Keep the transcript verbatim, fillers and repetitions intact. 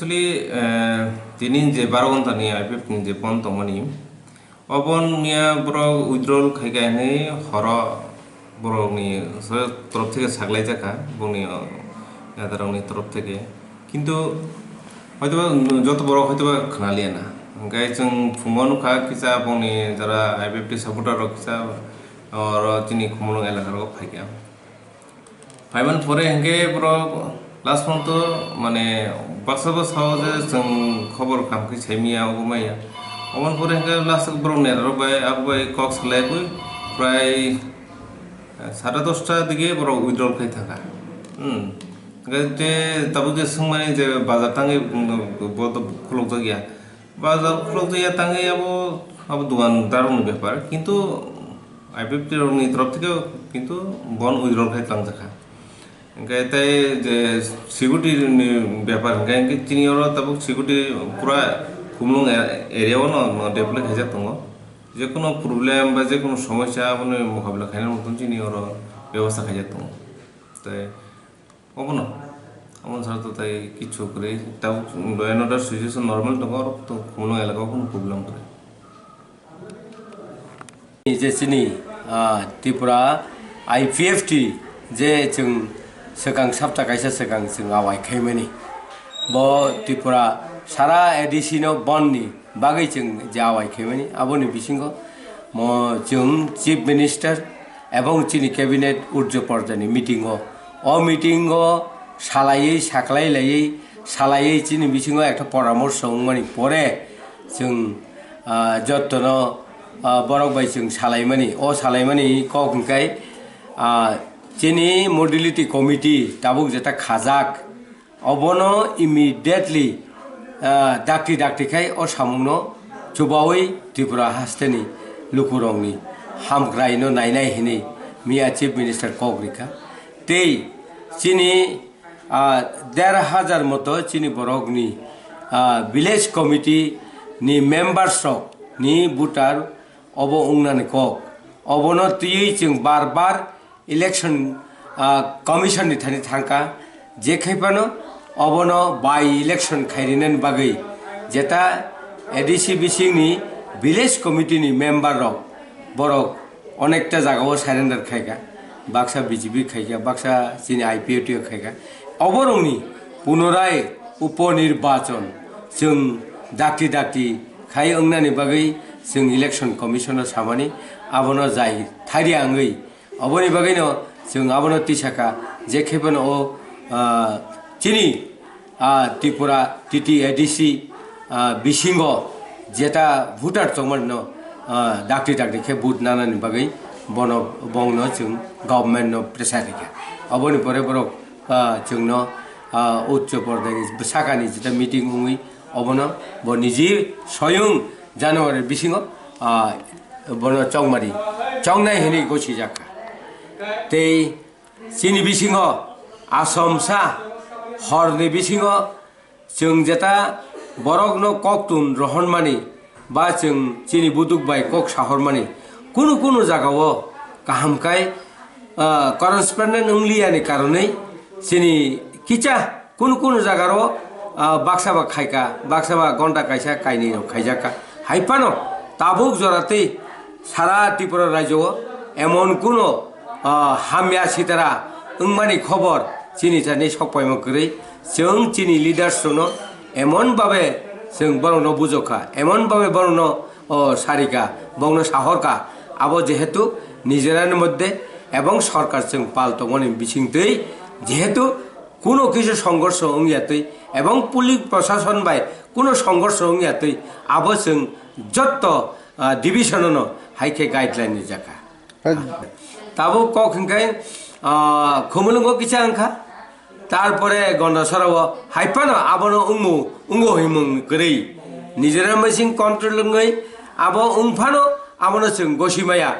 Actually, eh, tini je baro ghonta ni I P F ni je bon tongmani, o bon miya borok withdrawal khai kha hinwi horo borok ni torof theke saklai jakha, bongni, o, netarok ni torof theke. Kintu hoitoba joto borok hoitoba khna liya na. Hingke chwng phungo nukha kisa bongni jara I P F T supporter rok kisa oro chini Khumulwng elaka rogo phaikha. Phaiman pore hingke borok last month o mane baksa bo sao je chwng khobor kaham khe saimaya obo maya. Oman pore hingke last borok nera rok bai abo bai kok salai bui prai sare dosta dige borok withdrawal khai thangkha. Hmm. Hingke te tabuk je swngmani je bazar tangwi bo to khulukjak ya. Bazar khulukjak ya tangwi abo, abo dukandar rokni bepar. Kintu I P F T rokni torof theke kintu bon withdrawal khai tangjakha. Hingke tei je security ni bepar hingke, hingke chini oro tabuk security pura Khumulwng a-, area o no, no deploy khaijak tongo. Jekono problem ba jekono somosya aboni mokabla khaina muchung chini oro bebosta khaijak tongo. Tei obono, omo sara to tei kichu kwrwi, tabuk law and order situation normal tongo, oro to Khumulwng elaka o kono problem kwrwi. Je chini, ah, Tripura I P F T je chwng swkang sapta kaisa swkang chwng awai khaimani, bo Tripura sara A D C no bonni bagwi chwng je awai khaimani, aboni bisingo mo chwng Chief Minister ebong chini Cabinet urjo porjani meeting o, o meeting o salaiwi, saklai laiwi, salaiwi chini bisingo ekta poramorso wngmani pore chwng, ah, jottono, ah, borok bai chwng salaimani. O salaimani kok hwnkhe, ah, chini modality committee tabuk jeta khajak, obono immediately, ah, dakti dakti khai o samungno chubawi Tripura hasteni lukurokni hamkraino nainai hinwi miya Chief Minister kok rikha. Tei chini, ah, der hajar moto chini borokni, ah, village committee ni members rok ni voter obo wngnani kok. Obono twiwi chwng bar bar election, ah, commission ni thani thangkha, je khai phano obono by election khairinani bagwi jeta A D C bisingni village committee ni member rok borok onekta jagao surrender khaikha, baksa B J P khaikha, baksa chini I P F T o khaikha. Oborokni punorai upo nirbachon chwng dakti dakti khai wngnani bagwi chwng election commission o samani abono jai thairia wngwi. Oboni bagwino chwng abono tisaka je khe phano o, ah, chini, ah, Tripura T T A D C, ah, bisingo jeta voter tongmani no, ah, dakti dakti khe vote nanani bagwi bono, bongno chwng government no pressure rikha. Oboni pore borok, ah, chwngno, ah, uccho pordani sakani jeta meeting wngwi obono bo niji soyung January bisingo, ah, bono chongmani chongnai hinwi gosijakha. Tei chini bisingo asomsa horni bisingo chwng jeta borokno koktun rohormani ba chwng chini buduk bai kok sahormani kunu kunu jagao kaham khai, ah, correspondent wngliyani karonwi chini kicha kunu kunu jagaro, ah, baksa ba khaika, baksa ba gonta kaisa kainwi rok khaijakka. Hai phano tabuk jora tei sara Tripura rajyo o emon kuno, ah, hamya sitara wngmani khobor chini thani sokpaima kwrwi. Chwng chini leaders rokno emon babe chwng borokno bujokha, emon babe borokno, o, sarikha, borokno sahorkha. Abo jehetu nijera ni moddhe ebong sorkar chwng pal tongmani bisingtwi jehetu kuno kisa songhorsho wngya twi ebong police prosason bai kuno songhorsho wngya twi abo chwng jotto, ah, division no hai khe guideline rijakha. Tabuk kok hwnkhe, ah, Khumulwngo kisa wngkha, tarpore Gondasora o hai phano abono wngmo, wngo himung kwrwi. Nijera machine control wngwi abo wng phano abono chwng gosi maya.